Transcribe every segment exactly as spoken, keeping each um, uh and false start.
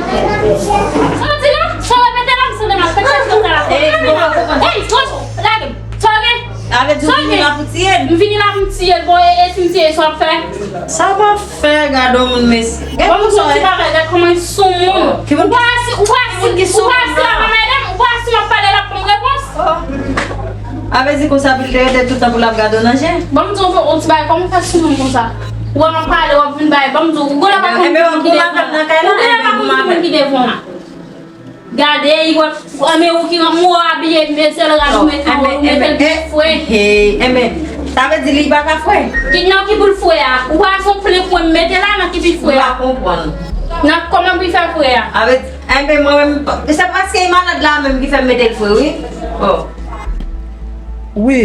Sa w di la? Sa w repete la? M santi m ap pete nan sal la. Ey, lage m. Sa w gen? Avèk di w vini la pou tiye l. M vini la pou m tiye l. Bon, e, e si m tiye l, sa w ap fè? Sa w ap fè, gade yon moun, mesye. Bon, m di w ti bagay, gade kòman l sou moun. Ou pa si, ou pa si, ou pa si la, manman Hélène, ou pa si m ap pale, l ap ban m repons. Avè di konsa pou l te rete tout tan pou l ap gade w nan je. Ban m di w yon ti bagay, kòman w fè sou moun konsa? Ou wè m ap pale, w ap vin bay, ban m di w, ou genlè pa konn ki moun ki devan w. Ou genlè pa konn ki moun ki devan w. Gade, e wè, men ou ki rann mwen abiye, men sèl rad ou mete, ou mete l pi fre. Enben, sa vle di li pa ka fre? Ki nan ki pou l fre a? Ou pa son plen pou m mete la, nan ki pi fre a? M pa konprann. Nan kòman pou l fè fre a? Avè, enben, mwen menm, se paske li malad la menm ki fè m mete l fre, wi. Oh. Wi.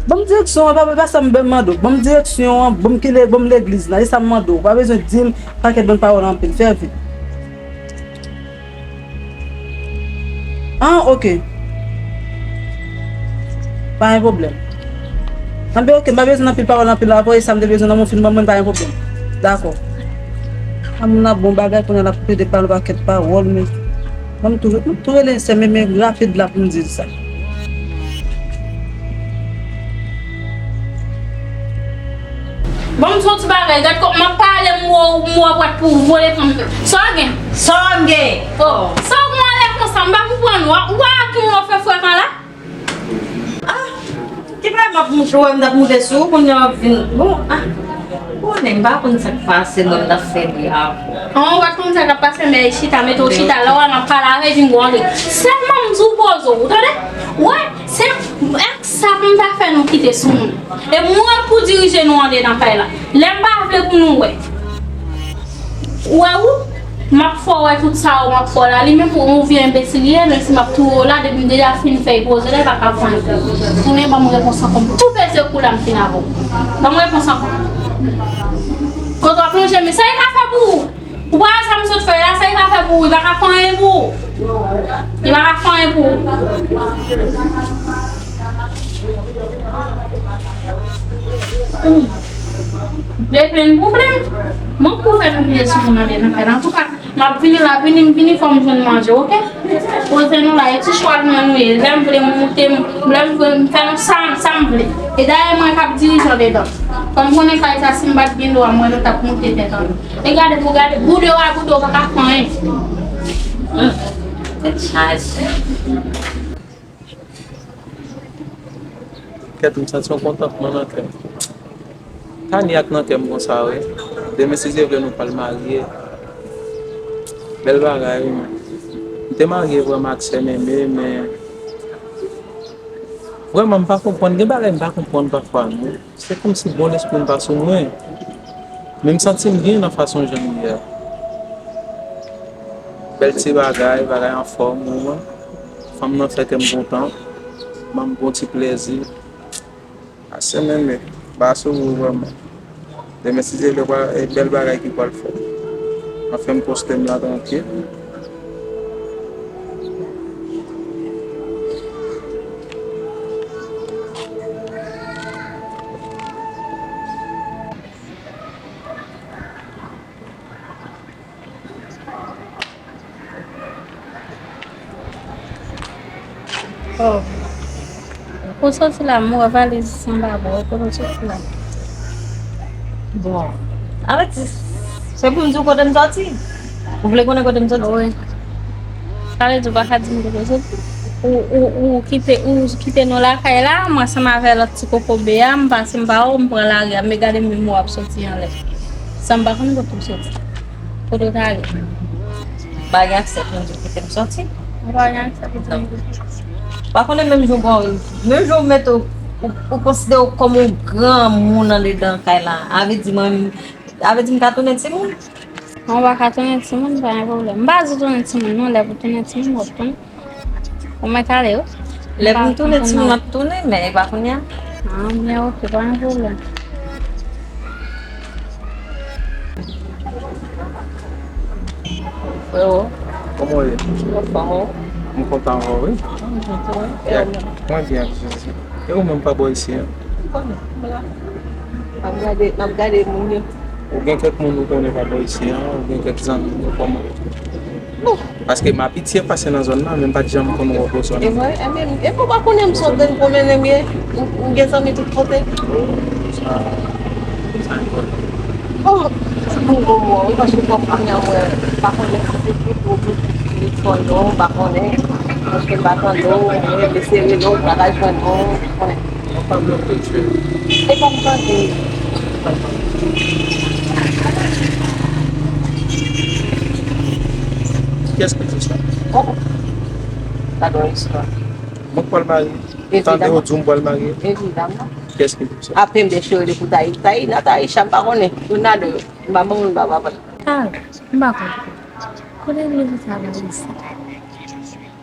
Ban m direksyon an, pa, pa sa m mande w. Ban m direksyon an, ban m ki le-, ban m legliz la. E sa m mande w. Pa bezwen di m pakèt bann pawòl anpil. Fè vit. Ah, ok. Pa gen pwoblèm. Anben, ok, m pa bezwen anpil pawòl anpil la, e sa m te bezwen nan moun fin ban mwen, pa gen pwoblèm. Dakò. A moun ap bon bagay, kounye a l ap plede pale pakèt pawòl, men. Ban m tou, m tou rele sè m, men rapid la pou m di l sa. Ban m di w ti bagay, gad kòman m ap pale, m wè w, m wè w pwèt pou w vole pran m. Sa w gen? Sa w gen? Oh, sa w gen anlè konsa, m pa konprann ou. Ou pa wè ki moun w ap fè frekan la? Ah, ki bagay m ap moute, w wè m t ap moute sou ou, kounye a w ap vin. Bon, ah, konnen m pa konn sa k pase, non, m t ap fè li a. An, ou pa t konn sa k ap pase, men chita, mete w chita, lè w wè m ap pale avè di m bon antre. Sèlman m di w poze w, ou tande? Wè, se ak sa pou m ta fè nou kite sou moun. E mwen pou dirije nou andedan kay la. Lè m pa vle pou nou wè. Ou wè ou? M ap fè w wè tout sa ou m ap fè w la. Li menm pou yon vye enbesil li ye, menm si m ap touye w la, depi m deja fin fè l poze la, li pa ka fè anyen pou ou. Tounen ban m repons ankò. M tou peze kou la m fin avè w. Ban m repons ankò. Kote w ap lonje men sa li ka fè pou ou? Ou pa wè sa m sot fè la, sa li ka fè pou ou? Li pa ka fè anyen pou ou. Li pa ka fè anyen pou ou. Vle plenn pwoblèm. Mwen pou fè nou bliye sou moun nan demen fè. Antouka, m ap vini la, vini, m vini fò m jwenn manje, oke? Poze nou la, e ti chwal mwen nou ye. Lè m vle m moute, m, lè m vle m fè nou sa, sa m vle. E dayè mwen k ap dirije andedan. Kòm konnen kay sa, si m pa t gen dwa, mwen nou t ap moute tèt anlè. E gade pou gade, boude w a boude w pa ka fè anyen. Tèt chaje. Kèt, m santi yon kontantman nan kè m. Tani ak nan kè m konsa, wi. Demen, si Dye vle, nou pral marye. Bèl bagay, wi, men. M te marye vrèman ak sè Meme, men vrèman, m pa konprann. Gen bagay m pa konprann pafwa, non. Se kòmsi bon lespri m pa sou mwen. Men m santi m byen nan fason jan m ye a. Bèl ti bagay, bagay anfòm, ou wè. Fanm nan fè kè m kontan. Ban m bon ti plèzi. Ase menm, ba sou ou vrèman. Demen, si Dye vle, e bèl bagay ki pral fèt. Anfen, m poste m la trankil. Oh. Ou soti la, m wè valiz anba bò, kote w soti la? Bon. Avèti, se pou m di w kote m soti? Ou vle konnen kote m soti? Wi. Sa vle di w pa ka di m kote w soti? Ou, ou, ou kite, ou kite nou lakay la, m ansanm avè lòt ti kokobe a, m pase m pa wè w, m pran lari a, men gade menm w ap soti anlè. San m pa konn kote w soti. Kote w t ale? M pa gen aksè pou m di w kote m soti. Ou pa gen aksè pou di m kote w soti. Pa konnen menm jan w, menm jan w mete w, ou, ou konsidere w kòm yon granmoun andedan kay la. A vle di mwen, a vle di m ka tounen timoun? Non, ou pa ka tounen timoun, pa gen pwoblèm. M pa di w tounen timoun, non, lè pou tounen timoun, w ap tounen. Ou mèt ale, wi. Lè pou m tounen, timoun ap tounen, men e pa kounye a. Ah, byen, oke, pa gen pwoblèm. Frero. Kòman w ye? Anfòm, wi. M kontan wè w, wi. Mwen byen, ak Jezi. E ou menm pa bò isi, an? M konnen, m la. M ap gade, m ap gade moun yo. Ou gen kèk moun ou konnen pa bò isi, an? Ou gen kèk zanmi ou kòman? Bon. Paske m abitye pase nan zòn nan, men m pa t janm konn wè w bò zòn nan. E vre? E men, e pou w pa konnen m se yon grenn pwomennen m ye? M, m gen zanmi tout kote. Sa, sa enpòtan. Bon, m bon mò, wi, paske kòm kounye a mwen pa konnen si se tout ou tout telefòn non, m pa konnen. Paske m pa tande w, mwen rele se rele w, m pa ka jwenn ou. Mwen pa bloke w, cheri. E pa m tande. Kiyès ki di w sa? Oh, oh. Sa gen yon istwa. Mwen k pral marye. Tande w di w m pral marye. Evidaman. Kiyès ki di w sa? Apre m de cheri de pou Tayi. Tayi, nan Tayi, chan pa konnen. Youn nan de yo. M pa manman, m pa papa. Tayi, m pa konprann. Kote vle pou sa valiz sa?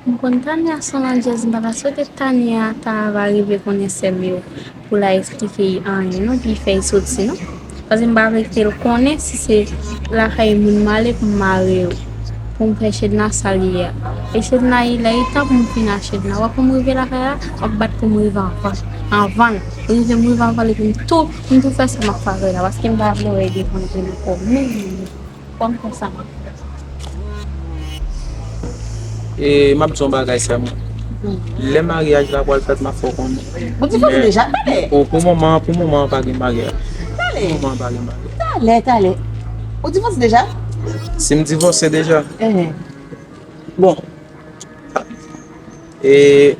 M konn Tania se yon landjèz, m pa ta swete Tania ta va rive konnen sè m yo pou l al eksplike l anyen non, pou l fè l soti non. Paske m pa vle kite l konnen si se lakay moun m ale pou m mare yo. Pou m fè Chedna sa l ye a. E Chedna, lè li tan pou m fini ak Chedna, w ap pou m rive lakay la, w ap bat pou m rive anvan, anvan l. Rive m rive anvan l epi m tou, m tou fè sa m ap fè avè l la, paske m pa vle wè l devan l vin ankò. Men, Kòm konsa. E m ap di w yon bagay sèlman. Hmm. Lè maryaj la pral fèt, m ap fè w konnen. Ou divòse deja? Talè. O, pou moman, pou moman an pa gen maryaj. Talè. Pou moman an pa gen maryaj. Talè, talè. Ou divòse deja? Si m divòse deja? Ehe. Bon. E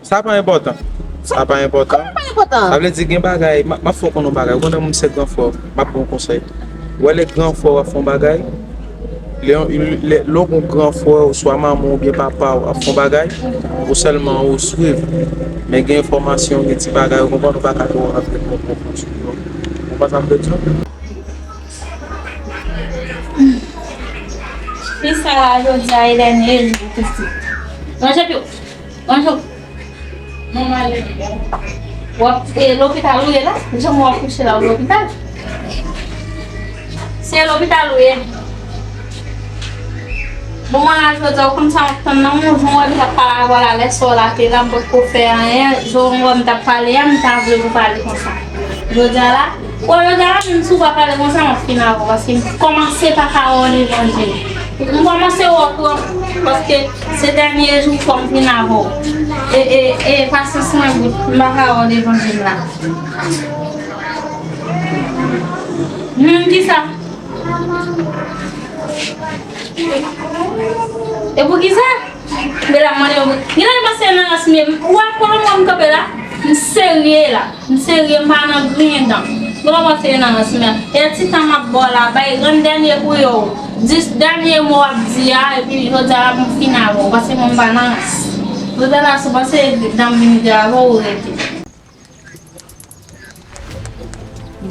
Sa pa enpòtan. Sa pa enpòtan. Kòman pa enpòtan? Sa vle di gen bagay, m a, m ap fè w konnen yon bagay. Ou konnen mwen se gran frè w, m ap ba w yon konsèy. Ou wè lè gran frè w ap fè yon bagay, lè, lè, lè w gen gran frè w, swa manman w oubyen papa w ap fè yon bagay, ou sèlman ou swiv. Men gen enfòmasyon, gen ti bagay, ou konprann, ou pa ka twò rantre twò pwofon sou yo. Ou konprann sa m vle di w? Fi sa la jodi a e dènye jou pitit. Ranje pye w. Ranje w. Manman li. W ap, e, lopital ou ye la? Jan w ap kouche la, ou lopital? Se lopital ou ye? Bon, mwen la jodi a, ou konn sa m ap tann nan, yon jou mwen vin ap pale avè w la, lè sa w la te la, m potko fè anyen, jan w wè m t ap pale a, m ta vle pou pale konsa. Jodi a la, Bon, jodi a la menm si w pa pale konsa, m ap fin avè w, paske m kòmanse pa ka wè w levanjil. M kòmanse wè w twòp, paske se dènye jou fò m fin avè w. E, e, e, pasyans mwen bout, m pa ka wè w levanjil la. Hmm, kisa? E poukisa? Bela mande w. Genlè l panse nan rans m ye. Ou wè kote m kanpe la? M serye la. M serye, m pa nan griyen dan. Genlè w panse nan rans m ye. E ti tan m ap ba w la, bay rann dènye kou yo. Dis dènye mo w ap di a, epi jodi a la pou m fin avè w, paske mwen m pa nan rans. Jodi a la, si w panse dan m vin di avè w, ou rete.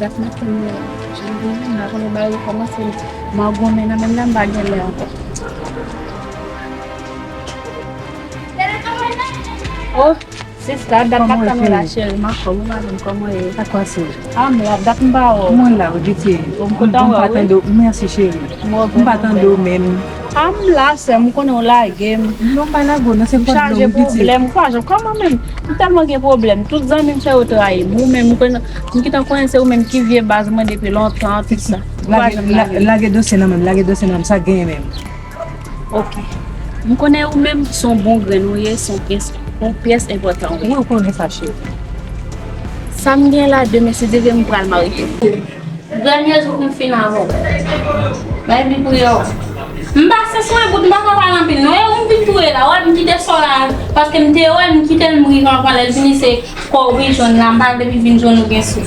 Dat maten m la, jan m di w, m pa konnen bagay yo kòmanse, m an gwo men nan men m la, m pa gen lè ankò. Oh, sista, dat maten m la, cheri, m anfòm, ou pa menm kòman ye? Sa k pase? Ah, m la, dat m pa wè w. Mwen la, wi, pitit. M kontan wè w, wi. Mèsi, cheri. M pa tande w menm. Ah, m la, sè m, ou konnen w lage m. Non, m pa lage w, non, se fòt mwen, wi, pitit. M chaje pwoblèm, ou pa janm, kòman menm? M tèlman gen pwoblèm. Tout zanmi m fè yo trayi m. Ou menm, ou konnen, m gentan konnen se ou menm ki vye baz mwen depi lontan, tout sa. Ou pa janm lage m. Lage dosye nan men m, lage dosye nan men m, sa k genyen menm? Ok. M konnen ou menm, se yon bon grenn ou ye, se yon prensip. Yon pyès enpòtan, wi. Wi, ou konnen sa, cheri. Sa m gen la, demen, si Dye vle, m pral marye. Dènye jou pou m fin avè w. Mwen vin touye w. M pa sens mwen bout, m pa ka pale anpil non. E ou m vin touye la, wè m kite sò la, paske m te wè m kite l, m rive anvan lè l vini, se kò w vin jwenn la, m pa vle li vin jwenn ou gen sou.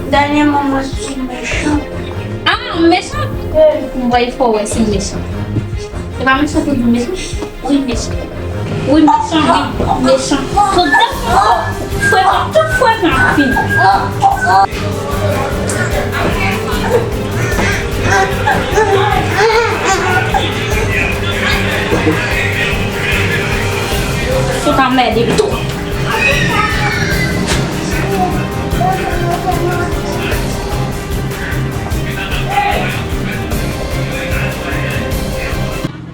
Dènye moman si mechan. Ah, mechan? M wè fò wè si mechan. Se pa mechan pou di mechan. Wi, mechan. Wi, mechan, wi, mechan. Tout frekan, tout frekan ap fini. Tout anmède tou.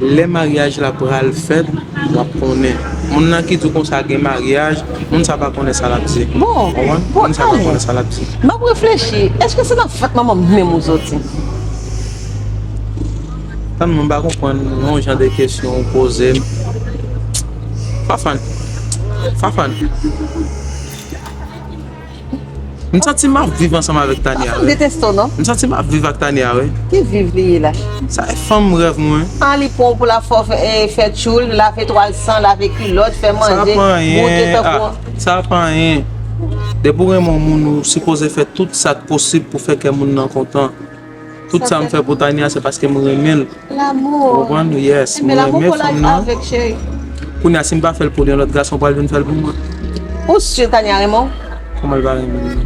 Lè maryaj la pral fèt, w ap konnen. Moun nan ki di w konsa gen maryaj, moun sa pa konnen sa l ap di. Bon, konprann? Bon, moun sa pa konnen sa l ap di. M ap reflechi. Èske se nan fèt manman m menm ou soti? Tann mwen pa konprann yon jan de kesyon ou poze m. Fafane. Fafane. M santi m ap viv ansanm avèk Tania, wi. Fafane deteste w, non? M santi m ap viv ak Tania, wi. Ki viv li ye la? Sa e fanm rèv mwen. Ah, li pran w pou l ap fè, fè, fè tchoul, lave twal san, lave kilòt, fè manje, bwode tankou. Sa pa anyen. Depi w renmen yon moun, ou sipoze fè tout sa k posib pou fè kè moun nan kontan. Tout sa m fè pou Tania, se paske m renmen l. Lanmou. Ou konprann? Yes, m renmen fanm nan. Kounye a, si m pa fè l pou li, yon lòt gason pral vin fè l pou mwen. Ou si Tania renmen w? Kòman l pa renmen m nan?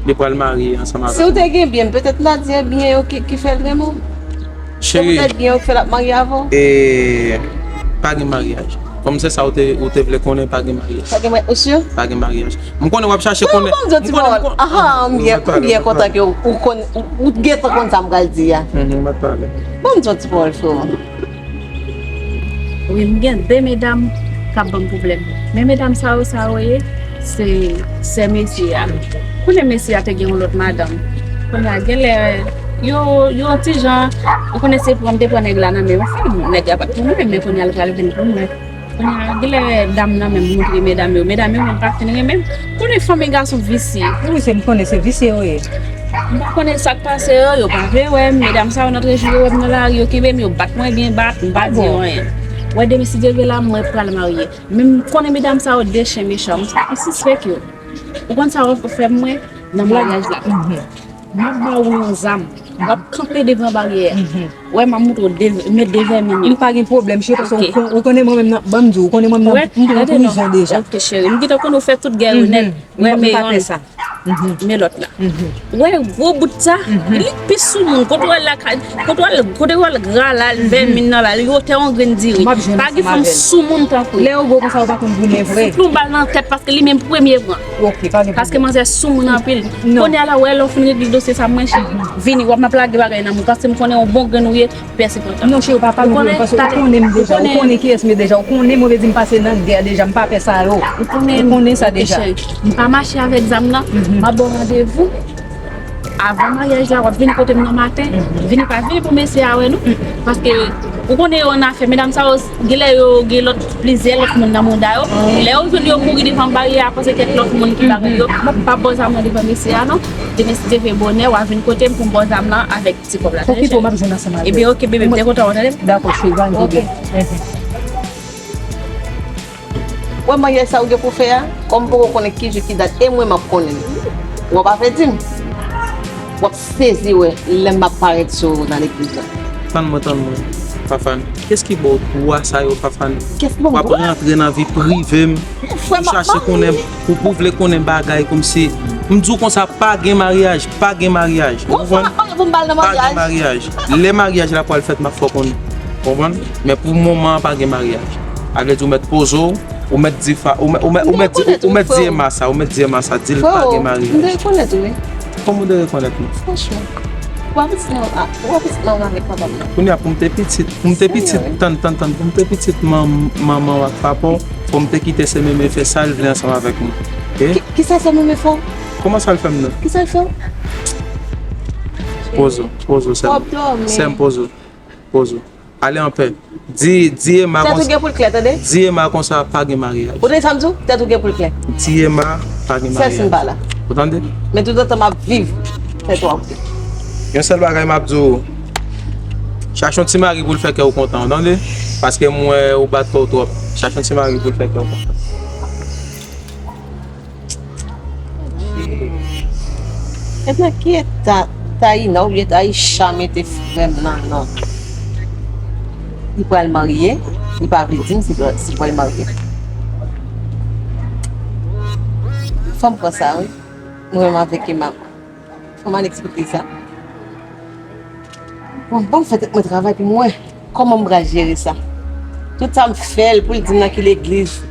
Li pral marye ansanm avèk mwen. Si w te gen byen, petèt l a di e byen yo ki, ki fè l renmen w. Cheri, petèt byen yo ki fè l ap marye avè w. E pa gen maryaj. Kòm se sa ou te, ou te vle konnen, pa gen maryaj. Pa gen maryaj, ou si? Pa gen maryaj. M konnen w ap chache konnen. Bon, bon, m di w ti pawòl. Aha, m byen, m byen kontan ke ou, ou konn, ou, ou gentan konn sa m pral di a. Mhm, m ap pale. Bon, m di w ti pawòl, frè. Wi, m gen de medam k ap ban m pwoblèm. Men medam sa yo, sa yo ye, se sè mesye a. Konnen mesye a te gen yon lòt madanm. Kounye a, genlè, yo, yo ti jan, ou konnen se pran, m te pran nèg la nan men yon fanm. Nèg la pa t pou mwen, men kounye a, l pral vin pou mwen. Kounye a, genlè dam nan menm montre medam yo. Medam yo menm pa fin renmen m. Konnen fanm e gason visye. Wi, se m konnen se visye yo ye. M pa konnen sa k pase yo, yo pa vle wè m. Medam sa yo nan trejou yo wè m nan lari, yo kenbe m, yo bat mwen byen bat, m pa di yo anyen. Wè demen si Dye vle la, mwen pral marye. Men m konnen medam sa yo de chen mechan, m, m sispèk yo. Ou konn sa yo fè mwen nan maryaj la? M ap ba ou yon zam. W ap kanpe devan baryè a. Wè, m ap montre w de, men de vèmin yo. M pa gen pwoblèm, cheri, paske ou kon-, ou konnen mwen menm nan, ban m di w, ou konnen mwen menm nan, m pran prizon deja. Ok, cheri. M gentan konnen w fè tout gè yo nèt. Wè, men yon, men lòt la. Wè, gwo bout sa, li pi sou moun. Kote w wè l la, kote w wè l, kote w wè l gra la, vèmin nan la, li wotè yon grenn diri. Pa gen fanm sou moun tankou l. Lè yo gwo konsa, yo pa konn goumen vre. Fout l yon bal nan tèt, paske li menm premye pran. Ok, pa gen pwoblèm. Paske manzè sou moun anpil. Kounye a la, wè, lè w fin regle dosye sa, mwen, cheri, vini, w ap m ap lage bagay nan men w, paske m konnen yon bon grenn ou ye, pèse kontan. Non, cheri, ou pa pale pou mwen, paske ou konnen m deja, ou konnen kiyès m ye deja, ou konnen mwen vle di m pase nan gè deja, m pa pè sa yo. Ou konnen sa deja. M pa mache avèk zam nan, m ap ba w randevou. Avan maryaj la, w ap vin kote m nan maten. Vini pa vini pou mesye a wè nou. Paske ou konnen yo nan afè, medam sa yo, genlè yo gen lòt, plizyè lòt moun nan mouda yo. Lè yo jwenn yo kouri devan baryè a, panse kèk lòt moun ki pa konn yo. M p ap ba w zam nan devan mesye a non. Demen si Dye vle bonè, w a vin kote m pou m ba w zam nan avèk ti kòb la. Pokito, m ap jwenn ansanm avè w. Ebyen, ok, bebe, m te kontan wè w, tande m? Dakò, cheri, ba m bebe. Wè maryaj sa ou gen pou fè a, kòm m poko konnen ki jou ki dat, e mwen m ap konnen l. W ap avèdi m. W ap sezi wè lè m ap parèt sou ou nan legliz la. Tann mwen, tann mwen, Fafane. Kès ki ba w dwa sa yo, Fafane? W ap rantre nan vi prive m. Ou chache konnen, ou, ou vle konnen bagay kòmsi. M di w konsa, pa gen maryaj, pa gen maryaj. Ou konprann? Pa gen maryaj. Lè maryaj la pral fèt, m ap fè w konnen. Konprann? Men pou moman an, pa gen maryaj. A vle di, ou mèt poze w, ou mèt di fa, ou mèt, ou mèt, ou mèt di, ou mèt di Emma sa, ou mèt di Emma sa, di l pa gen maryaj. M te rekonèt ou, wi. Kòman w te rekonèt mwen? Franchman. Ou pa pitit manman, ou pa pitit manman avèk papa m non. Kounye a, pou m te pitit, pou m te pitit, tann, tann, tann, pou m te pitit man-, manman w ak papa w, fò m te kite sè Meme fè sa l vle ansanm avèk mwen. Ok? Ki, kisa sè Meme fè w? Kòman sa l fè m nan? Kisa l fè w? Poze w, poze w, sè m. Sè m, poze w. Poze w. Ale anpè. Di, di Emma konsa. Tèt ou gen pou l klè, tande? Di Emma konsa pa gen maryaj. Ou tande sa m di w? Tèt ou gen pou l klè. Di Emma pa gen maryaj. Sèl si m pa la. Ou tande? Men toutotan m ap viv, tèt ou ap klè. Yon sèl bagay m ap di w, chache yon ti mari pou l fè kè w kontan, ou tande? Paske m wè ou bat kò w twòp. Chache yon ti mari pou l fè kè w kontan. E nan ki eta Taina oubyen Taisha mete frè m nan non? Li pral marye, li pa vle di m si, si pral marye. Fò m pran sa, wi. Mwen menm avèk Emma. Fò m al eksplike sa. Bon, bon, fè tèt mwen travay pou m wè kòman m pral jere sa. Tout sa m fè l pou l di m nan ki legliz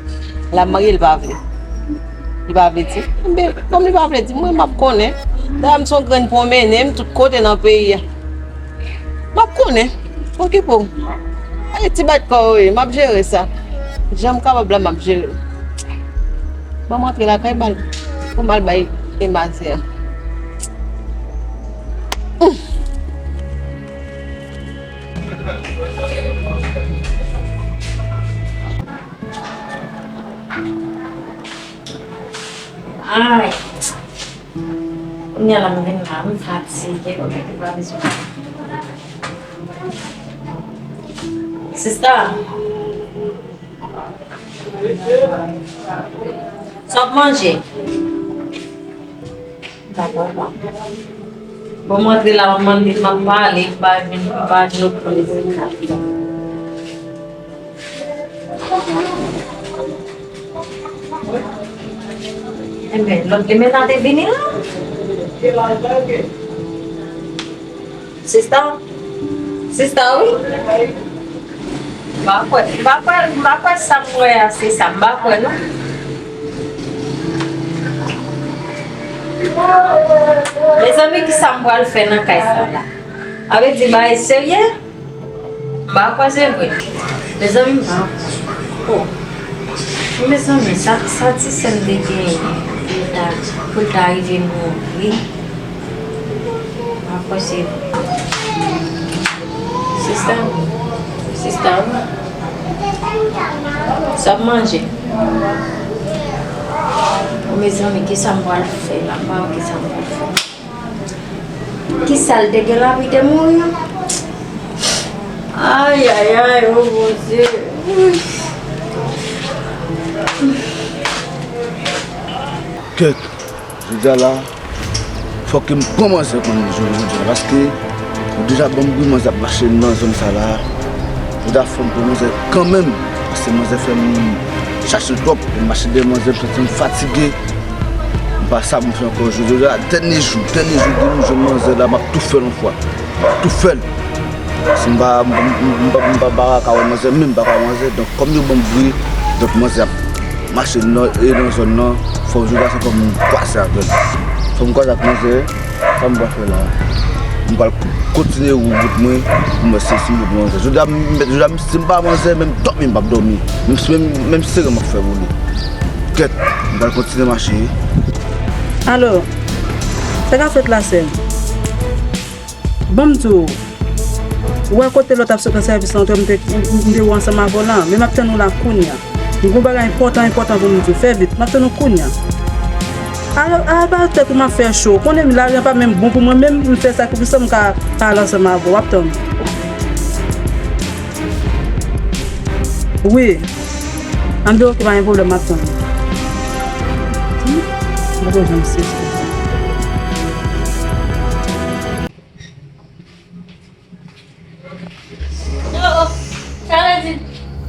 l ap marye, li pa vle. Li pa vle di. Enben, kòm li pa vle di m, mwen m ap konnen. Dayè, m se yon grenn pwonmennen, m tout kote nan peyi a. M ap konnen. Okipe w. Ale ti bat kò w, wi, m ap jere sa. Jan m kapab la, m ap jere. Ban m antre lakay ba l pou m al bay Emma zè a. Ay. Kounye a la m vin la, m fatige, kote ki pa bezwen. Sista. Sa w ap manje? Dakò, pa. Bon, m antre la, m mande, m ap pale, m pa vin, m pa vin okipe l. Enben, lòt demen la te vini la. Sista, sista, wi. M pa kwè, m pa kwè, m pa kwè sa m wè a, se sa, m pa kwè, non. Mezanmi, ki sa m pral fè nan kay sa la? A vle di, bagay serye? M pa kwè se vre. Mezanmi, m pa kwè. Oh. Mezanmi, sa, sa ti sè m te genyen pou l ta, pou l ta rive mouri. M pa kwè se vre. Sista, sista, sa ap manje. Oh, mezanmi, kisa m pral fè la? M pa wè kisa m pral fè. Kisa l te gen lavi te mouri an? Ay, ay, ay, o Bondye. Kèt, jodi a la, fòk ke m pran manzè konnen jodi, jodi a, paske yo deja ban m bri manzè ap mache nan zòn sa la. Jodi a fò m pran manzè kanmenm, paske manzè fè m chache l twòp, m mache dèyè manzè, m santi m fatige. M pa sa pou m fè ankò jodi a, dènye jou, dènye jou pou m jwenn manzè la, m ap tou fè l yon fwa. M ap tou fè l. Si m pa, m, m, m, m pa, m pa, m pa ka wè manzè, menm m pa ka wè manzè. Donk, kòm yo ban m bri, donk manzè ap mache nan, e nan zòn nan, fò jodi a se fò m kwaze avè l. Fò m kwaze ak manzè, sa m pral fè la. M pral kontinye wout mwen, pou m wè si, si m jwenn manzè. Jodi a, m, jodi a, m, si m pa manzè, menm dòmi m p ap dòmi. Menm si, menm, menm sere m ap fè pou li. Kèt, m pral kontinye mache. Alo, sa k ap fèt la, sè m? Ban m di w, ou wè kote lòt ap sot nan sèvis lan, m te, m te wè ansanm avè w lan, men m ap tann ou la kounye a. M gen yon bagay enpòtan, enpòtan pou m di w. Fè vit, m ap tann ou kounye a. Al, al ba tèt ou m ap fè cho. Ou konnen lari an pa menm bon pou mwen menm, m fè sakrifis lan m ka pale ansanm avè w. W ap tann. Wi. An de oke, pa gen pwoblèm, m ap tann. Hmm? M poko janm sezi konsa. Yo, sa vle di,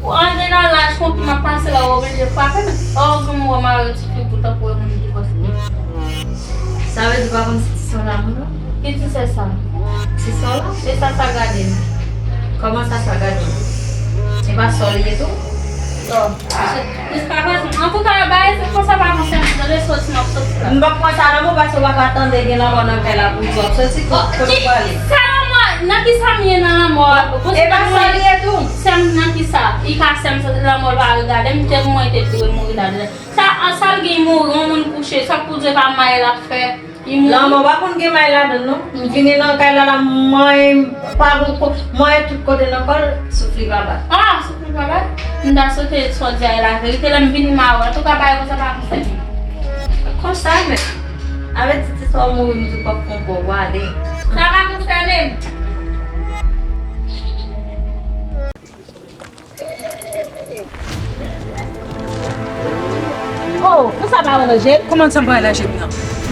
ou antre nan laj konpli m ap pase la, ou oblije frape m. Ò, granmoun wè mare ti figi w tankou yon moun ki pòs. Sa vle di pa konn si ti sè w la moun non? Ki ti sè sa? Ti sè w la? E sa sa gade m? Kòman sa sa gade m? E pa sè w li ye tou? Ò. Jiskaprezan, antouka, bagay se konsa pa konsa, m tande soti, m ap soti la. M p ap pran sa nan men w paske w pa ka tande gen lanmò nan kay la pou di w ap soti, kote w prale? Ki sa lanmò? Nan ki sa m ye nan lanmò a? E pa sa l ye tou. Sè m nan ki sa? Li ka sè m soti lanmò, l pa regade m, tèt mwen te pou mouri la. Sa, sa l gen mouri, yon moun kouche, sa k pou di pa mayi l ap fè. Lanmò pa konn gen may ladan l non. M vini nan kay la la, m manyen pa gon ko-, manyen tout kote nan kò l, souf li pa bat. Ah, souf li pa bat? M ta swete sa w di a e laverite, lè m vini m a wè. Antouka, bagay konsa pa konsène m. Konsa menm. Avètiti sa w mouri, m di w p ap fè ankò, w ale. Sa pa konsène m. Oh, pou sa pa wè nan je l? Kòman sa m pa wè nan je m nan?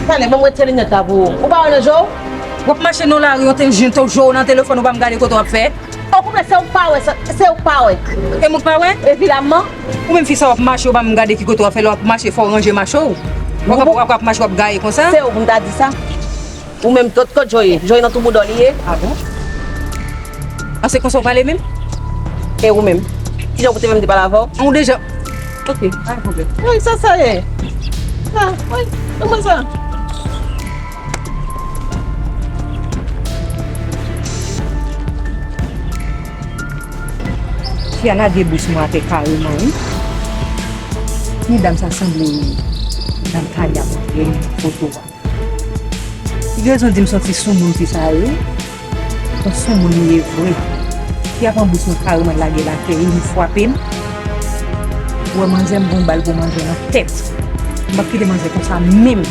Talè, ban m retire linèt la pou ou. Ou pa wè nan je w? W ap mache nan lari, yon te jwenn tou je w nan telefòn, ou pa m gade kote w ap fè. Okontrè, se ou k pa wè, se, se ou k pa wè. E mwen k pa wè? Evidaman. Ou menm fi sa w ap mache, ou pa m gade ki kote w ap fè, lè w ap mache, fò w ranje mache w. W ap, w ap, w ap mache, w ap gaye konsa? Se ou pou m ta di sa. Ou menm, kot, kot Joe ye? Joe nan tou bouda w li ye? Ah bon? Ah, se konsa w pale menm? E ou menm? Kijan w te fè m te pale avè w? Ou deja. Ok, pa gen pwoblèm. Wi, sa, sa ye. Sa, wi, kòman sa? Fi a lage bous mwen atè kareman, wi. Medam sa sanble dam Tanya montre m foto a. Li gen rezon di m se yon ti soumoun fi sa ye wi. Yon soumoun li ye vre. Li ap pran bous mwen kareman lage l atè, li frape m. Ou wè manzè, m gon bal pou manzè nan tèt. M p ap kite manzè konsa menm.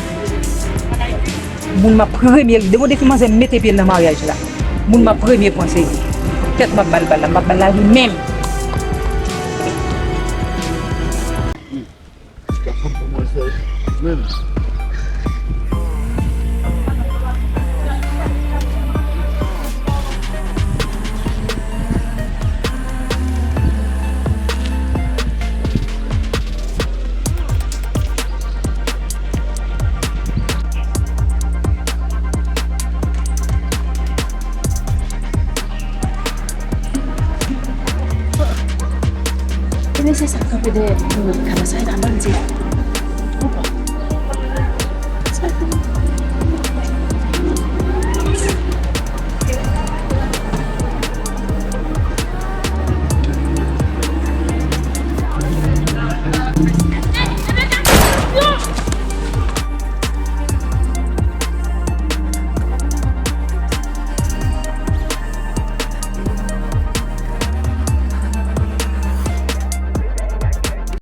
Moun m ap premye, depi manzè mete pye l nan maryaj la, moun m ap premye pran se li. Tèt m ap ba l bal la, m p ap ba l lari menm. Gason pou mwen se menm. E mesye sa k kanpe dèyè m nan kay la, sa e pa bandi?